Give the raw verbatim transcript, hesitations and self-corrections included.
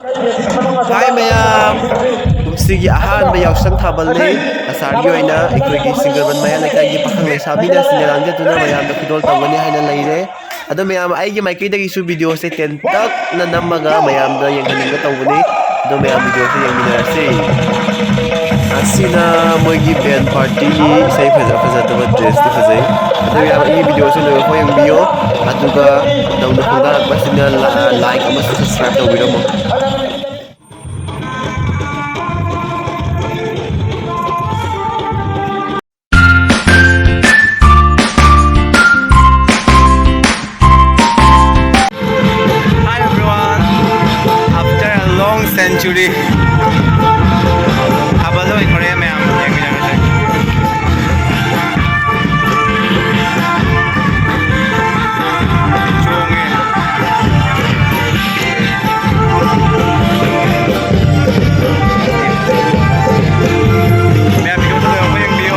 ꯍꯥꯏ ꯃꯌꯥꯝ, ꯀꯨꯝꯁꯤꯒꯤ ꯑꯍꯥꯟꯕ ꯌꯥꯎꯁꯪ ꯊꯥꯕꯜꯅꯤ꯫ ꯑꯆꯥꯔꯒꯤ ꯑꯣꯏꯅ ꯑꯩꯈꯣꯏꯒꯤ ꯁꯤꯡꯖꯃꯥꯏ ꯃꯌꯥꯏ ꯂꯩꯀꯥꯏꯒꯤ ꯄꯥꯈꯪ ꯂꯩꯁꯥꯕꯤꯅ ꯁꯤꯟꯅ ꯂꯥꯡꯖꯗꯨꯅ ꯃꯌꯥꯝꯗ ꯈꯨꯗꯣꯜ ꯇꯧꯒꯅꯤ ꯍꯥꯏꯅ ꯂꯩꯔꯦ꯫ ꯑꯗꯣ ꯃꯌꯥꯝ, ꯑꯩꯒꯤ ꯃꯥꯏꯀꯩꯗꯒꯤꯁꯨ ꯚꯤꯗꯤꯑꯣꯁꯦ ꯇꯦꯟꯇꯛꯅ ꯅꯝꯃꯒ ꯃꯌꯥꯝꯗ ꯌꯦꯡꯍꯟꯅꯤꯡꯕ ꯇꯧꯕꯅꯤ꯫ ꯑꯗꯣ ꯃꯌꯥꯝ, ꯚꯤꯗꯤꯑꯣꯁꯦ ꯌꯦꯡꯃꯤꯟꯅꯔꯁꯤ꯫ ꯑꯁꯤꯅ ꯃꯣꯏꯒꯤ ꯕꯦꯟ ꯄꯥꯔꯇꯤꯒꯤ ꯏꯁꯩ ꯐꯖ ꯐꯖꯗꯕ, ꯗ꯭ꯔꯦꯁꯇꯤ ꯐꯖꯩ꯫ ꯑꯗꯣ ꯃꯌꯥꯝ, ꯑꯩꯒꯤ ꯚꯤꯗꯤꯑꯣꯁꯦ ꯂꯣꯏꯕ ꯐꯥꯎ ꯌꯦꯡꯕꯤꯌꯣ꯫ ꯑꯗꯨꯒ ꯅꯧꯅ ꯈꯣꯡꯗꯥꯔꯛꯄꯁꯤꯡꯅ ꯂꯥ-, ꯂꯥꯏꯛ ꯑꯃꯁꯨꯡ ꯁꯕꯁꯀ꯭ꯔꯥꯏꯕ ꯇꯧꯕꯤꯔꯝꯃꯣ꯫ Hi everyone, after a long century, ꯊꯥꯕꯜ ꯂꯣꯏꯈ꯭ꯔꯦ ꯃꯌꯥꯝ, ꯌꯦꯡꯃꯤꯟꯅꯔꯁꯦ꯫ ꯆꯣꯡꯉꯦ꯫ ꯃꯌꯥꯝ ꯚꯤꯗꯤꯑꯣꯗ ꯂꯣꯏꯔꯛꯄ ꯌꯦꯡꯕꯤꯌꯨ꯫